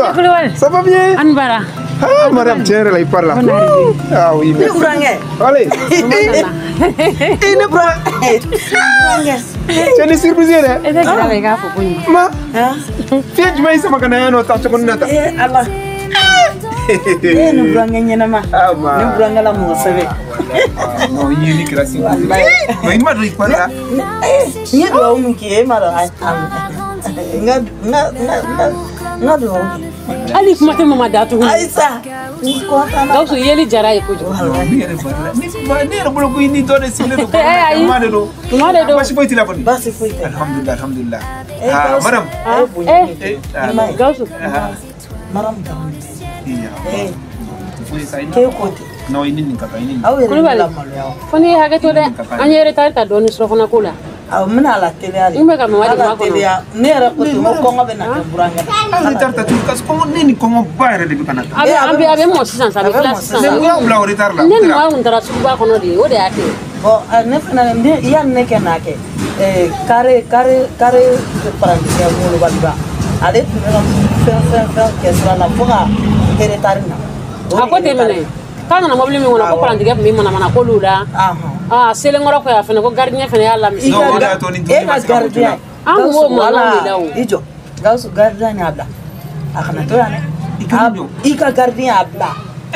toi? Ça va bien? Anbara. Ah, madame, tiens, là, il parle là. Ah oui, merci. Allez. Tu es une surprise, hein? Ma, fiye jumɛn y'i sama ka na yan nɔ tan cogo nin na tan? Ala. E ni burankɛ ɲɛnama. Ni burankɛ la mɔgɔ sɛbɛ. Non, i ye ne kɛra surprise. Mais i ma dɔn i parle la. N ye duwawu min k'i ye, e ma dɔn a n ka duwawu kɛ. Hali kuma tɛ mama da tuguni. Ayi sa. N kɔntan na. Gawusu yeli jara ye kojugu. Ne yɛrɛ barila. Ne yɛrɛ bolo ko i ni dɔ de sigilen don. Ayi. Kuma de don. Kuma de don. Baasi foyi t'i la kɔni. Baasi foyi tɛ. Alhamdulilah, alhamdulilah. Ah, madame. Eh, Gawusu. Madame Gawusu. K'e ko ten. Non, i ni nin ka kan, i ni nin. Aw yɛrɛ bɛ lamaloya wa? Fo n'i ye hakɛ to dɛ, an ye retard ta dɔɔni surɔfana ko la. Awɔ, n bɛna a la teliya de. N bɛ ka mama de makɔnɔ. Ne yɛrɛ ko ten, n ko kɔngɔ bɛ na kɛ burankɛ la. An retard ta tuguni, parce que kɔngɔ ne ni kɔngɔ ba yɛrɛ de bɛ ka na tan. A bɛ mɔ sisan sa, a bɛ tila sisan. Mais mun y'aw bila o retard la? Ne ni maa kun taara suguba kɔnɔ de, o de y'a kɛ. Bon, ne fana yanni ne kɛ n'a kɛ, carré parantikɛ wolobaliba, ale tun bɛ ka fɛn kɛ sira la fo ka retard na. A ko ten minɛ. K'a nana mobili min kɔnɔ ko parantikɛ tun bɛ manamana k'olu la. Ah, selenkɔrɔ kɔ yan fɛnɛ ko gardien fɛnɛ y'a lamisi. Non, o de y'a to ni e ka gardien. An kun b'o mankan de la o. I jɔ, Gawusu gardien y'a bila. A kana to yan dɛ. I ka gardien y'a bila. A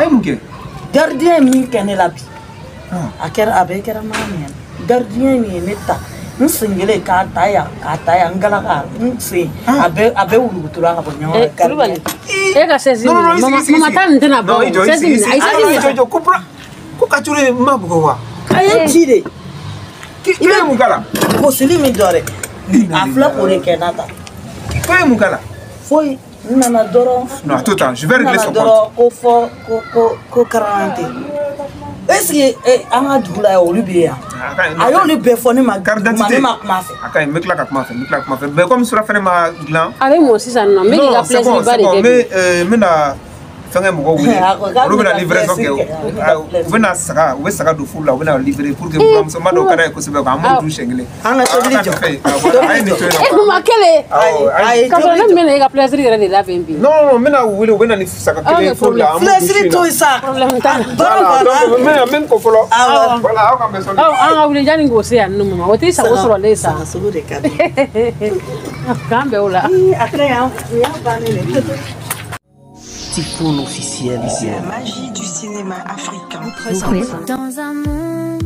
ye mun kɛ? Gardien ye min kɛ ne la bi. A kɛra a bɛɛ kɛra maa min ye. Gardien min ye ne ta. N sen kelen k'a ta yan k'a ta yan n galaka n sen a bɛɛ wulukutura ka bɔ ɲɔgɔn na. Kulubali e ka sɛsi minɛ mama ta nin tɛna ban o sɛsi minɛ ayi sɛsi minɛ. Jɔ ko ka turu ma bugɔ wa? A ye ci de. K'i ye mun k'a la? Gosili min jɔ dɛ. A filɛ k'o de kɛ n'a ta. K'e ye mun k'a la? Foyi n nana dɔrɔn. Non, attends, attends, je vais régler son compte. N nana dɔrɔn ko fɔ ko quarante. Est-ce que an ka dugu la yan olu bɛ yan? A y'olu bɛɛ fɔ ne ma. Carte d'identité. Ne ma kuma fɛ. A ka ɲi, n bɛ tila ka kuma fɛ, n bɛ tila ka kuma fɛ. Mais comme sura fɛnɛ ma dilan. A bɛ mɔ sisan nɔ, n bɛ k'i ka plaisir ba de kɛ bi. N bɛna fɛnkɛ mɔgɔw wele. Olu bɛna livraison kɛ. U bɛna saga, u bɛ saga don furu la, u bɛna livrer pour que buramuso ma dɔw ka d'a ye kosɛbɛ quoi, an b'o dun siɲɛ kelen. An ka tobili jɔ. A ye nin to yen nɔ. E ma kelen. Ka sɔrɔ ne tun bɛ na e ka plaisir yɛrɛ de labɛn bi. Non, non, n bɛna u wele, u bɛ na ni saga kelen ye furu la. Plaisir to yen sa. Problème t'a la. Voilà, donc n bɛna n bɛ n ko fɔlɔ. Voilà, aw ka bɛn sɔɔni. An ka wuli yanni k'o se yan nɔ mama, o t'i sago sɔrɔlen sa. Saga sogo de ka di. K'an bɛn o la. A ka ɲi, an y'a bannen de. Tifoun officiel. La magie du cinéma africain. Dans un monde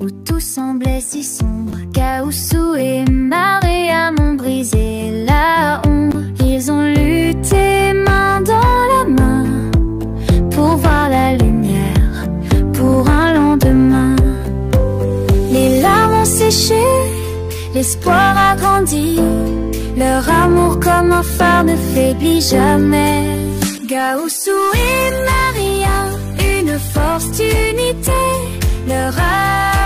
où tout semblait si sombre, Gaoussou et Mariam ont brisé la ombre. Ils ont lutté main dans la main pour voir la lumière, pour un lendemain. Les larmes ont séché, l'espoir a grandi. Leur amour comme un phare ne faiblit jamais. Gaoussou et Maria, une force d'unité. Leur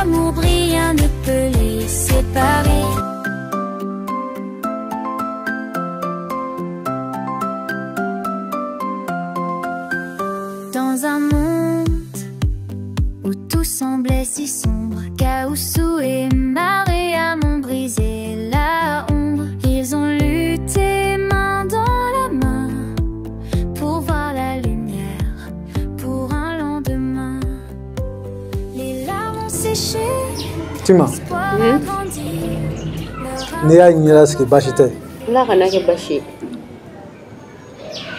amour brillant ne peut les séparer. Dans un monde où tout semblait si sombre, Gaoussou et Mariam ont brisé la ombre. Ils ont lutté main dans la main pour voir la lumière, pour un lendemain. Les larmes ont séché. Tima, n'i y'a ɲɛla sigi baasi tɛ. Ala kana kɛ baasi ye.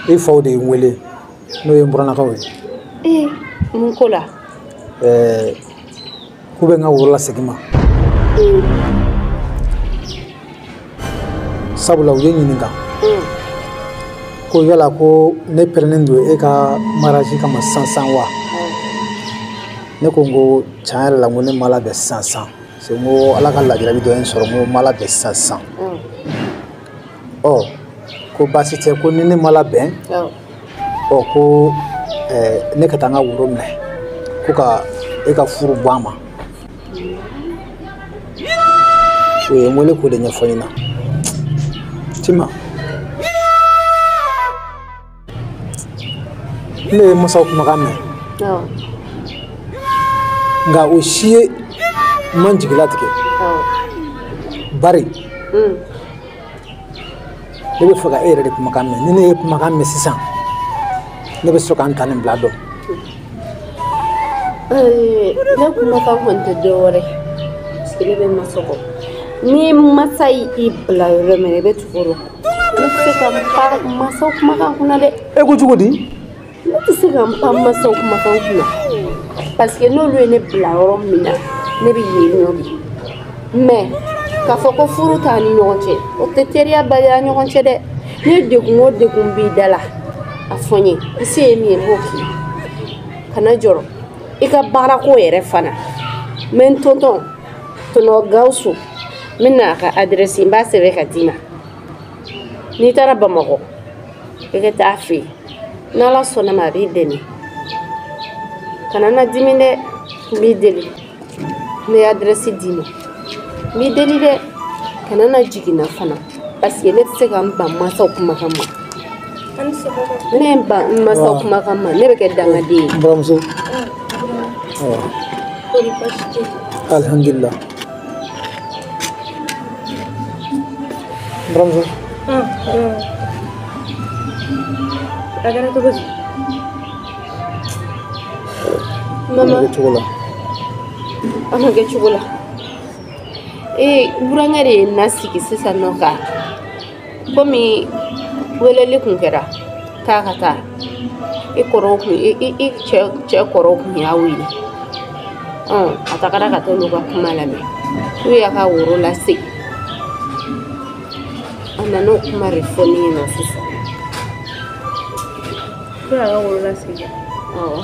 I faw de ye n wele n'o ye n burannakaw ye. Ee, mun ko la? Ɛɛ, k'u bɛ n ka woro lasegin n ma. Sabula u ye n ɲininka ko yala ko ne pɛrɛnnen don e ka mariage kama sisan wa? Ne ko n ko tiɲɛ yɛrɛ la n ko ne ma labɛn sisan parce que n ko Ala ka lajarabi dɔ ye n sɔrɔ n ko n ma labɛn sisan. Ɔ ko baasi tɛ ko ni ne ma labɛn ɔ ko ne ka taa n ka woro minɛ ko ka e ka furu bɔ a ma. O ye n wele k'o de ɲɛfɔ n ɲɛna. Tima, ne ye masaw kumakan mɛn nka o si ye n man jigi latigɛ bari Ne bɛ fɛ ka e yɛrɛ de kumakan mɛn. Ni ne ye kumakan mɛn sisan, ne bɛ sɔrɔ ka n ta nin bila dɔn. Ne kumakan kɔni tɛ dɔ wɛrɛ ye parce que ne bɛ masa kɔ. Ni masa y'i bila yɔrɔ min na, i bɛ tugu o de kɔ. Ne tɛ se ka n pan masaw kumakan kunna dɛ. E ko cogo di? Ne tɛ se ka n pan masaw kumakan kunna parce que n'olu ye ne bila yɔrɔ min na, ne bɛ yen nɔ de. Mais k'a fɔ ko furu t'an ni ɲɔgɔn cɛ, o tɛ teriya baliya ɲɔgɔn cɛ dɛ. Ni degun o degun b'i da la, a fɔ n ye, n se ye min ye n b'o k'i ye. Kana jɔrɔ i ka baarako yɛrɛ fana. N bɛ n tonton tonton Gawusu, n bɛ na a ka adresse n b'a sɛbɛn ka d'i ma. N'i taara Bamakɔ, i ka taa a fɛ yen. N'Ala sɔnna ma, a b'i dɛmɛ. Kana na dimi dɛ, n b'i deli. N bɛ adresse d'i ma. N b'i deli dɛ, kana na jigin n na fana parce que ne tɛ se ka n ban mansaw kumakan ma. Ne ye n ban n mansaw kumakan ma, ne bɛ kɛ dangaden ye. N buramuso. Alhamdulillah. N buramuso. A kɛra cogo di? Mama. A ma kɛ cogo la. A ma kɛ cogo la. Ee, burankɛ de ye n lasigi sisan nɔ ka komi weleli kun kɛra k'a ka taa i kɔrɔw kun i cɛ kɔrɔw kun y'a wele. A tagara ka t'olu ka kuma lamɛn. N'u y'a ka woro lasegin. A nana o kuma de fɔ ne ɲɛna sisan. Ko y'a ka woro lasegin? Awɔ.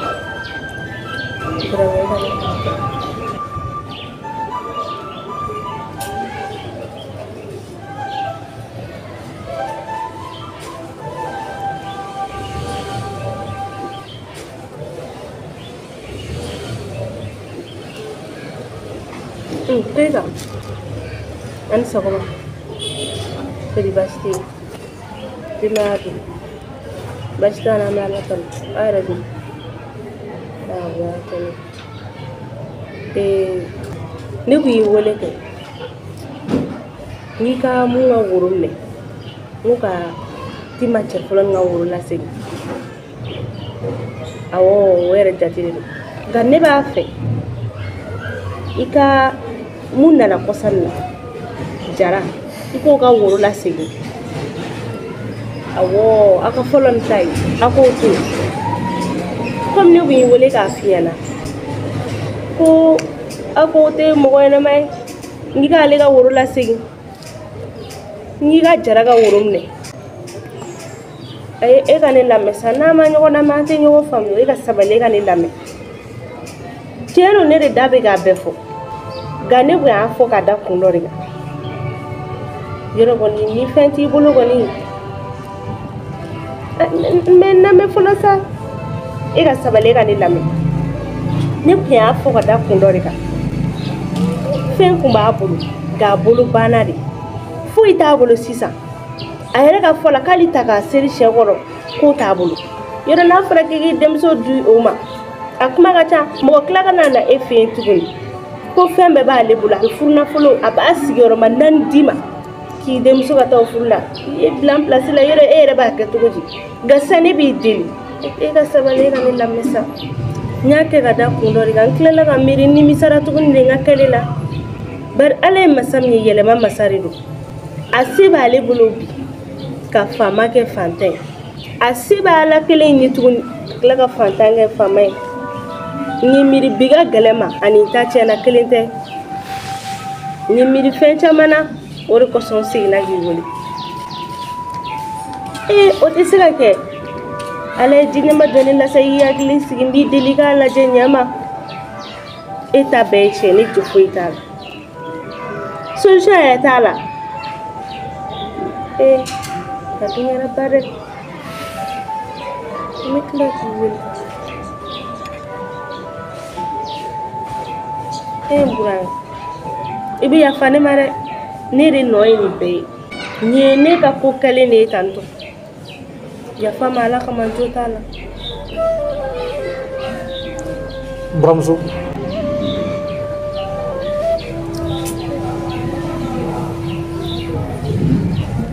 Keita, ani sɔgɔma. Kodi baasi tɛ yen? Denbaya dun? Baasi t'an na, an bɛ Ala tanu. Aw yɛrɛ dun? Awɔ, tanu. Ne kun y'i wele kɛ n'i ka mun ka woro minɛ, n ko ka Tima cɛ fɔlɔ nin ka woro lasegin. Awɔ, o yɛrɛ jate de don. Nka ne b'a fɛ i ka mun nana kɔsa nin na, Jara, i k'o ka woro lasegin. Awɔ, aw ka fɔlɔ nin ta ye, aw k'o to yen. Komi ne kun y'i wele k'a f'i ɲɛna ko aw k'o tɛ mɔgɔ ɲɛnama ye, n k'i k'ale ka woro lasegin, n k'i ka Jara ka woro minɛ. Ayi, e ka ne lamɛn sa, n'an ma ɲɔgɔn lamɛn an tɛ ɲɔgɔn faamu. E ka sabali, e ka ne lamɛn. Tiɲɛ don, ne de da bɛ k'a bɛɛ fɔ, nka ne kun y'a fɔ ka da kun dɔ de kan. Yɔrɔ kɔni, ni fɛn t'i bolo kɔni, n bɛ n lamɛn fɔlɔ sa. E ka sabali, e ka ne lamɛn. Ne kun y'a fɔ ka da kun dɔ de kan. Fɛn kun b'a bolo, nka a bolo banna de. Foyi t'a bolo sisan. A yɛrɛ ka fɔ la k'ale ta k'a seri sɛ kɔrɔ, k'o t'a bolo. Yɔrɔ n'a fɔra k'i k'i denmuso di o ma, a kuma ka ca. Mɔgɔ tila ka na e fɛ yen tuguni ko fɛn bɛɛ b'ale bolo, a bɛ furunafolo, a b'a sigiyɔrɔma 4 d'i ma k'i denmuso ka taa o furu la. I ye bila n pilasi la, yɔrɔ e yɛrɛ b'a kɛ cogo di? Nka sisan ne b'i deli, e ka sabali, e ka ne lamɛn sa. N y'a kɛ ka da kun dɔ de kan, n tilala ka miiri n nimisara tuguni de n ka kɛlen la. Bari Ala ye masa min ye, yɛlɛma masa de don. A se b'ale bolo bi ka faama kɛ fantan ye, a se b'Ala kelen in ye tuguni ka tila ka fantan kɛ faama ye. N ye miiri bi ka gɛlɛn ma, ani n ta tiɲɛna kelen tɛ. N ye miiri fɛn caman na, o de kosɔn n seginna k'i wele. Ee, o tɛ se ka kɛ. Ala ye jinɛma dɔ ne la sa, i hakili sigi, n b'i deli k'a lajɛ ɲɛ ma. E ta bɛɛ ye tiɲɛ, ne jo foyi t'a la. Solution yɛrɛ t'a la. Ee, ka dun kɛra ba dɛ. N bɛ tila k'i wele. Ee, n burankɛ, i bɛ yafa ne ma dɛ. Ne de nɔ ye nin bɛɛ ye. Nin ye ne ka ko kɛlen de ye tantɔ. Yafa ma, Ala kama, n jo t'a la. N buramuso.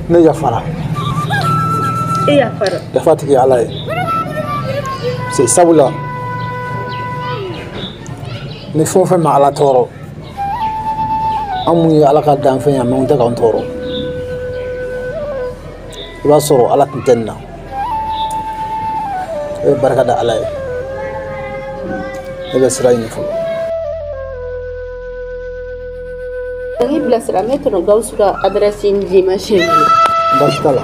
Ne yafara. E yafara. Yafa tigi ye Ala ye. Parce que sabula ni fɛn o fɛn ma Ala tɔɔrɔ, an mun ye Ala ka danfɛn ye, a man tɛ k'an tɔɔrɔ. I b'a sɔrɔ Ala tun tɛ nin na. E bɛ barika da Ala ye. Ne bɛ sira ɲini fɔlɔ. N k'i bilasira, n bɛ tɔnɔ Gawusu ka adresse in d'i ma siɲɛ kelen. Baasi t'a la.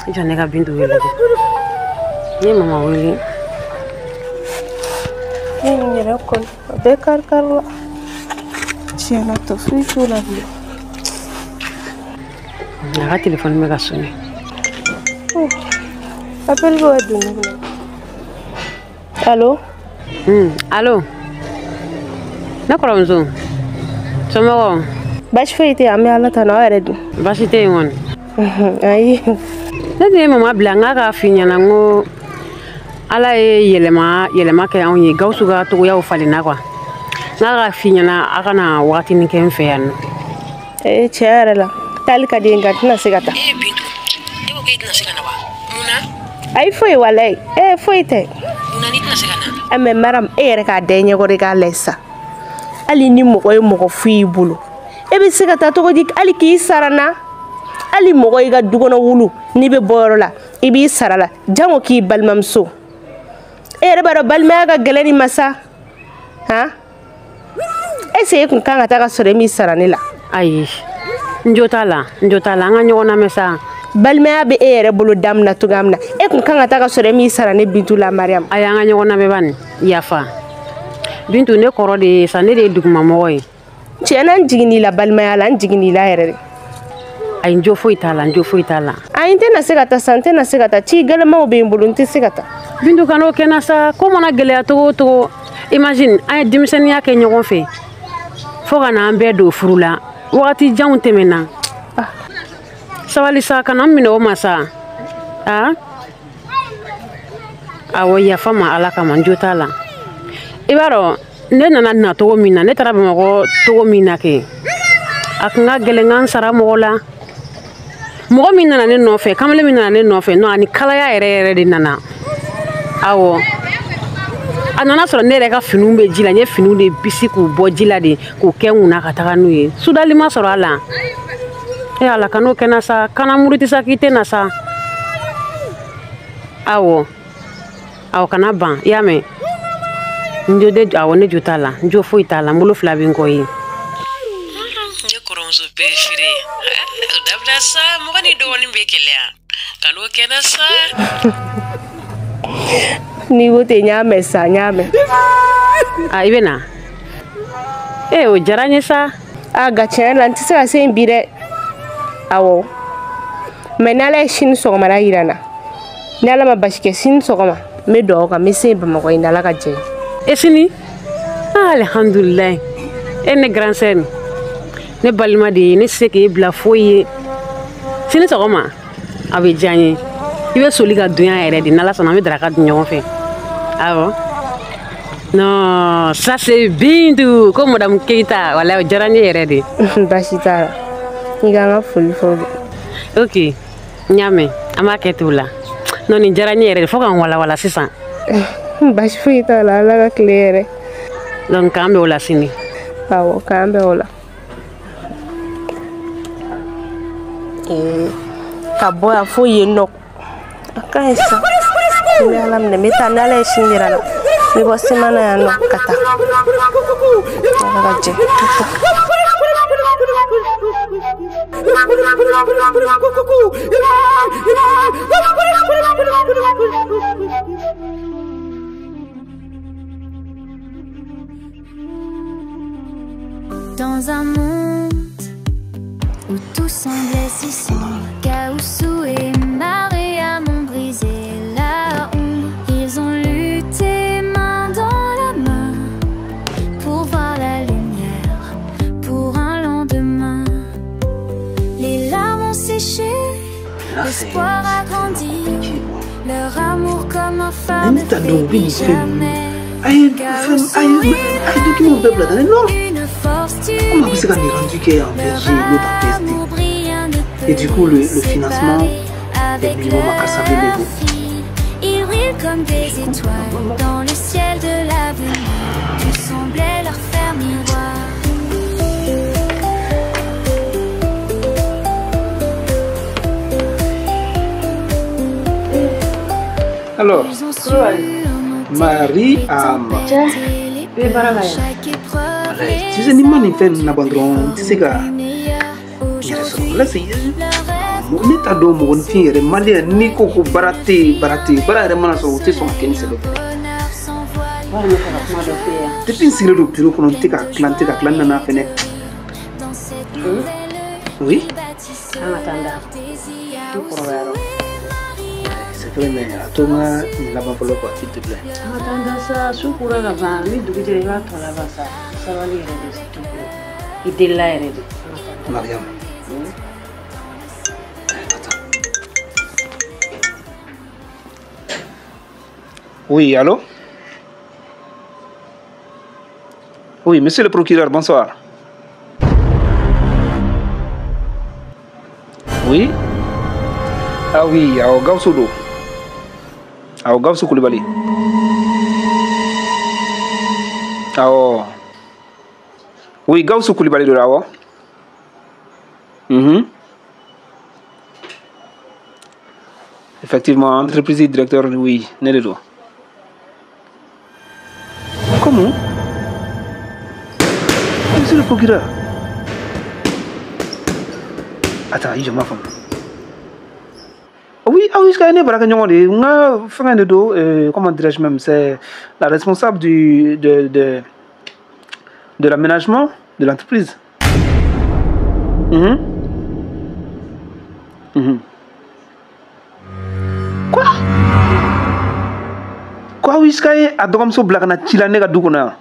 I jɔ ne ka Bintu wele dɛ. Ne ye mama wele. Ne nin yɛrɛ kɔni a bɛɛ kari kari la. Tiɲɛ na tɔ foyi t'o la bilen. A ka telefɔni bɛ ka sonné. Appel bɛ ka don ne kunna. Allo? Allo? Ne kɔrɔmuso. Somɔgɔw? Baasi foyi tɛ yen, an bɛ Ala tanu, aw yɛrɛ dun? Baasi tɛ yen kɔni. Ayi. Ne tun ye mama bila n k'a k'a f'i ɲɛna n ko Ala ye yɛlɛma yɛlɛma kɛ anw ye, Gawusu ka togoyaw falenna quoi. N k'a k'a f'i ɲɛna a ka na wagatinin kɛ n fɛ yan nɔ. Ee tiɲɛ yɛrɛ la, taali ka di n ye nka n tɛna se ka taa. Ee Bintu, e ko k'e tɛna se ka na wa? Mun na? Ayi foyi walayi, ee foyi tɛ. Mun na n'i tɛna se ka na? Ɛ mais Mariam, e yɛrɛ k'a da i ɲɛkɔrɔ i k'a lajɛ sisan. Hali ni mɔgɔ ye mɔgɔ fu y'i bolo, e bɛ se ka taa cogo di hali k'i sara n na? Hali mɔgɔ i ka du kɔnɔ wulu n'i bɛ bɔ yɔrɔ la i b'i sara la, jango k'i balimamuso. E yɛrɛ b'a dɔn balimaya ka gɛlɛn ni ma sa. Han, est ce que e kun kan ka taa ka sɔrɔ e m'i sara ne la? Ayi, n jo t'a la, n jo t'a la, an ka ɲɔgɔn lamɛn sa. Balimaya bɛ e yɛrɛ bolo da min na cogoya min na, e kun kan ka taa ka sɔrɔ e m'i sara ne Bintu la Mariam. Ayi, an ka ɲɔgɔn lamɛn bani, yafa. Bintu, ne kɔrɔ de ye sa, ne de ye dugumamɔgɔ ye. Tiɲɛ na, n jiginn'i la balimaya la, n jiginn'i la yɛrɛ de. Ayi, n jo foyi t'a la, n jo foyi t'a la. Ayi, n tɛna se ka taa sa, n tɛna se ka taa, ci gɛlɛnmanw bɛ n bolo, n tɛ se ka taa. Bintu, kan'o kɛ n na sa, ko mana gɛlɛya cogo o cogo, imagine an ye denmisɛnninya kɛ ɲɔgɔn fɛ fo ka n'an bɛɛ don furu la, wagati janw tɛmɛna. Sabali sa, kana n minɛ o ma sa. Aa, awɔ, yafa ma Ala kama, n jo t'a la. I b'a dɔn ne nana na cogo min na, ne taara Bamakɔ cogo min na kɛ, a kun ka gɛlɛn n ka n sara mɔgɔ la. Mɔgɔ min nana ne nɔfɛ, kamalen min nana ne nɔfɛ, non, ani kalaya yɛrɛ yɛrɛ de nana. Awɔ, a nana sɔrɔ ne yɛrɛ ka finiw bɛ ji la, n ye finiw de bisi k'u bɔ ji la de k'u kɛ n kunna ka taga n'u ye. Sudali ma sɔrɔ a la. E Ala, kan'o kɛ n na sa, kana muruti sa k'i tɛ na sa. Awɔ, awɔ, kana ban, i y'a mɛn? N jo de, awɔ, ne jo t'a la, n jo foyi t'a la, n bolo fila bɛ n kɔ ye. Ne kɔrɔmuso préféré, o dabila sa, mɔgɔ ni dɔgɔnin bɛ kɛlɛ, kan'o kɛ n na sa. N'i ko ten, n y'a mɛn sa, n y'a mɛn. A, i bɛ na? Ee, o diyara n ye sa. A nka tiɲɛ yɛrɛ la, n tɛ se ka se yen bi dɛ. Awɔ, mais ni Ala ye sini sɔgɔmada yira n na, ni Ala ma basi kɛ sini sɔgɔma, n bɛ dugawu kan, n bɛ se yen Bamakɔ yen ni Ala ka jɛ ye. E sini? Alihamdulilayi. E ne grand sœur, ne balima de ye, ne tɛ se k'e bila foyi ye. Sini sɔgɔma, a bɛ diya n ye. I bɛ soli ka don yan yɛrɛ de, n'Ala sɔnna an bɛ daraka dun ɲɔgɔn fɛ. Awɔ. Non, ça c'est Bintu, ko madame Keita, walayi o diyara n ye yɛrɛ de. Baasi t'a la. I ka n ka foli fɔ. Ok, n y'a mɛn, an b'a kɛ ten o la. Non, nin diyara n ye yɛrɛ de, fo ka n walawala sisan. Baasi foyi t'a la, Ala ka tile yɛrɛ. Donc k'an bɛn o la sini. Awɔ, k'an bɛn o la. Ka bɔ yan fo yen nɔ, a ka ɲi sa. N bɛ Ala minɛ, n bɛ taa ni Ala ye sini yira n na. N bɛ bɔ semana yan nɔ ka taa. Ala ka jɛ, ka taa. Dans un monde où tout semblait si sombre, Gaoussou et Mariam ont brisé la ombre. Ils ont lutté main dans la main. là, c'est L'espoir a grandi, compliqué, quoi. Leur amour comme un phare Ne ne t'a dɔn u bɛ faiblit nin fɛn ninnu jamais. A ye fɛn a ye a ye document bɛɛ bila dans les normes. Une force Comment a bɛ se ka nin rendu kɛ en Leur VG, l'autre en PSD? amour brille, ne Et peut du coup, le les financement séparer. est Avec minimum à 400 000 leur euros. fille, ils brillent comme des étoiles dans le ciel de l'avenir. Tu semblais leur faire miroir. Alors, Ils ont su remonter Marie les Ama. tempêtes et les I bɛ baara la peurs. yan. Chaque épreuve Walayi, les tu sais, ni ma nin a fɛn ninnu laban dɔrɔn n tɛ se ka rendus meilleurs. n yɛrɛ sɔrɔ. Aujourd'hui, Là, c'est leur rêve ne t'a dɔn mɔgɔninfin yɛrɛ maliyɛn n'i ko ko baara tɛ yen, baara tɛ yen, baara yɛrɛ mana sɔrɔ u tɛ sɔn ka kɛ ni sɛbɛ ye. bonheur s'envole Wari bɛ fɛ ka kuma dɔ f'e ye. Depuis n sigilen don bureau kɔnɔ n tɛ ka tila n tɛ ka tila n nana fɛnɛ. dans cette nouvelle Oui, ils bâtissent An ka taa n da. leur désir. Su kɔrɔbayara. c'est vrai, mais a to n ka nin laban fɔlɔ quoi, s'il te plaît. An ka taa n da sa, su kora ka ban, ni dugu jɛra i b'a tɔ laban sa. Sabali yɛrɛ de s'il te plaît. I delila yɛrɛ de. An ka taa n da. Mariam. Attends. Oui, allô? Oui, monsieur le procureur, bonsoir. Oui? Ah oui, awɔ, Gawusu don. Awɔ, Gawusu Kulibali. Awɔ. Oui, Gawusu Kulibali don, awɔ. Mhm. Effectivement, entreprise directeur, oui, ne de don. Comment? Monsieur le procureur. Attends, i jɔ ma faamu. Oui, ah oui, je connais baarakɛ ɲɔgɔn de ye. N ka fɛngɛ de don, comment dirais-je même, c'est la responsable du, de l'aménagement de l'entreprise. Mhm. Mhm. Quoi? Quoi, oui, je a dɔgɔmuso bila ka na ci la ne ka du kɔnɔ yan.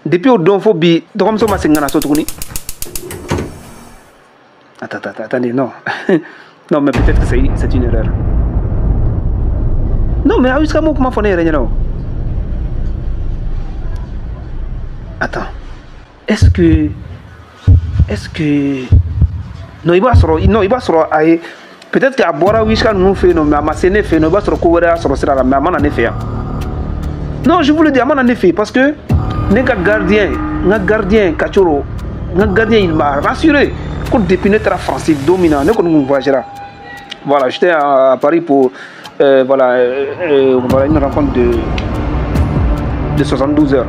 Depuis o don fo bi, dɔgɔmuso ma segin ka na so tuguni. Attends, attends, attendez, non. Non, mais peut-être que c'est une erreur. Non, mais aw ka m'o kuma fɔ ne yɛrɛ ɲɛna o. Attends. Est-ce que... Est-ce que... Non, i b'a sɔrɔ... Non, i b'a sɔrɔ a ye... Peut-être que a bɔra Wiska ninnu fɛ yen nɔ, mais a ma se ne fɛ yen nɔ. I b'a sɔrɔ ko wɛrɛ y'a sɔrɔ sira la, mais a ma na ne fɛ yan. Non, je vous le dis, a ma na ne fɛ yen parce que ne ka gardien, n ka gardien Kacoro, n ka gardien, il m'a rassuré ko depuis ne taara France don min na, ne kɔni kun voyagera. Voilà, j'étais à Paris pour voilà, voilà, une rencontre de 72 heures.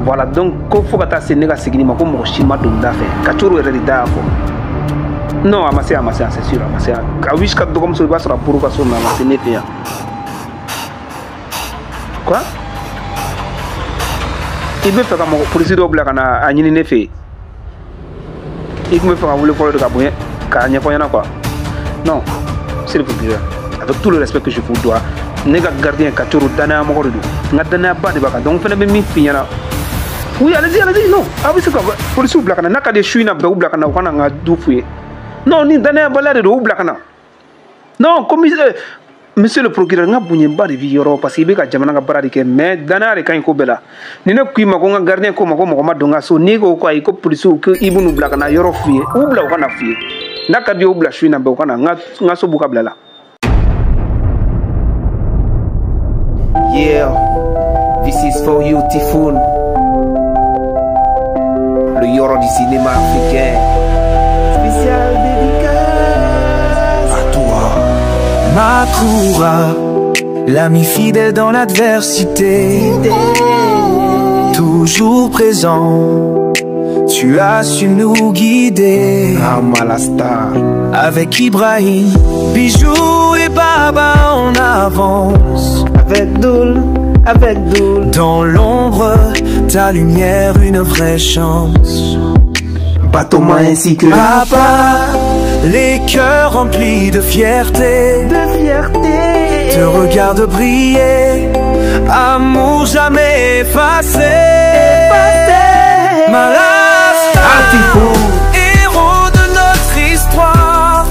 Voilà, donc ko fo ka taa se ne ka seginni ma ko mɔgɔ si ma don da fɛ. Kacoro yɛrɛ de da y'a fɔ. Non, a ma se, a ma se, c'est sûr, a ma se. A Wiska dɔgɔmuso i b'a sɔrɔ a buru ka so, mais a ma se ne fɛ yan. Quoi? I bɛ fɛ ka mɔgɔ polisi dɔw bila ka na a ɲini ne fɛ yen. I tun bɛ fɛ ka wele fɔlɔ de ka bonya k'a ɲɛfɔ n ɲɛna quoi. Non, s'il vous plaît, avec tout le respect que je vous dois, ne ka gardien Kacoro danaya mɔgɔ de don. N ka danayaba de b'a kan, donc n fɛnɛ bɛ min f'i ɲɛna. Oui, allez-y, allez-y, non. A bɛ se ka polisiw bila ka na, n'a ka di ye su in na bɛɛ u bila ka na u ka na n ka du f'u ye. Non, ni danayabaliya de don, u bila ka na. Non, commissaire, monsieur le procureur, n ka bonyaba de b'i yɔrɔ parce que i bɛ ka jamana ka baara de kɛ, mais danaya de ka ɲi ko bɛɛ la. Ni ne ko i ma ko n ka gardien ko ma ko mɔgɔ ma don n ka so, n'i ko ko ayi ko polisiw ko i b'u bila ka na yɔrɔ f'u ye, u bila u ka na f'u ye. N'a ka di ye u bila su in na bɛɛ u ka na, n ka so b'u ka bila la. Yeah, this is for you, Typhoon. Le Yoro du cinéma africain. Spécial dédicace à toi, Makoura, l'ami fidèle dans l'adversité, toujours présent. Tu as su nous guider. Ah, la star. Avec Ibrahim, Bijou et Baba, on avance. Avec Doul, avec Doul. Dans l'ombre, ta lumière, une vraie chance. Batoma ainsi que Papa, les cœurs remplis de fierté. De fierté. Te regarde briller, amour jamais effacé. Effacé. Malasta, héros de notre histoire.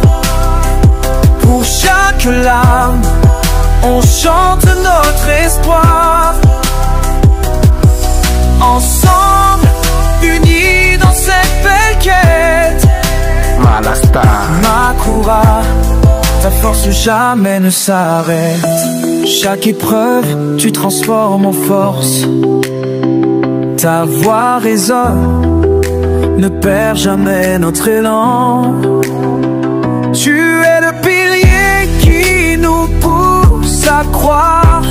force jamais ne s'arrête. Chaque épreuve, tu transformes en force. Ta voix résonne, ne perds jamais notre élan. Tu es le pilier qui nous pousse à croire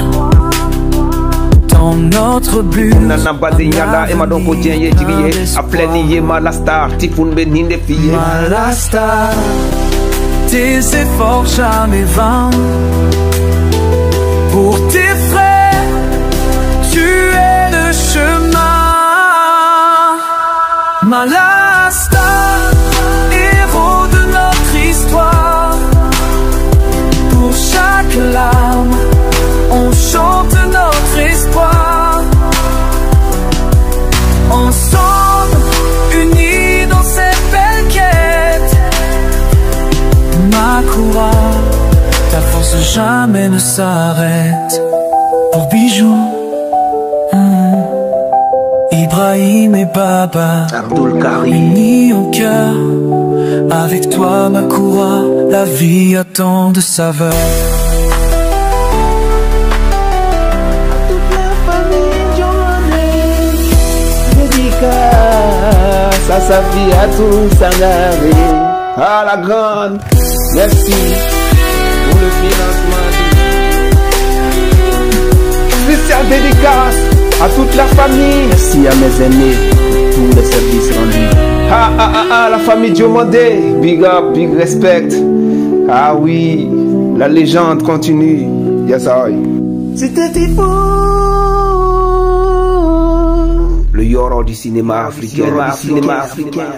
dans notre but. Nana Bazinyala, Emma Donko Djenye Djigiye, Apleni Malasta, Tifoun Beninde Fiye. Malasta, tes efforts jamais vains. Pour tes frères, tu es le chemin. Malasta, héros de notre histoire. Pour chaque larme, on chante notre espoir. Ensemble, unis dans cette belle quête. Makoura, ta force jamais ne s'arrête. Pour Bijou, Ibrahim et Baba, Abdul Karim, unis en cœur. Avec toi, Makoura, la vie a tant de saveurs. Toute la famille Diomandé, dédicace à sa fille, à tous Sangaré. Ah la grande, merci pour le financement. Spécial dédicace à toute la famille. Merci à mes aînés pour tous les services rendus. Ah ah ah ah, la famille Diomandé, big up, big respect. Ah oui, la légende continue. Yes I. C'était Tifou. Le Yoro du cinéma africain. Du cinéma africain.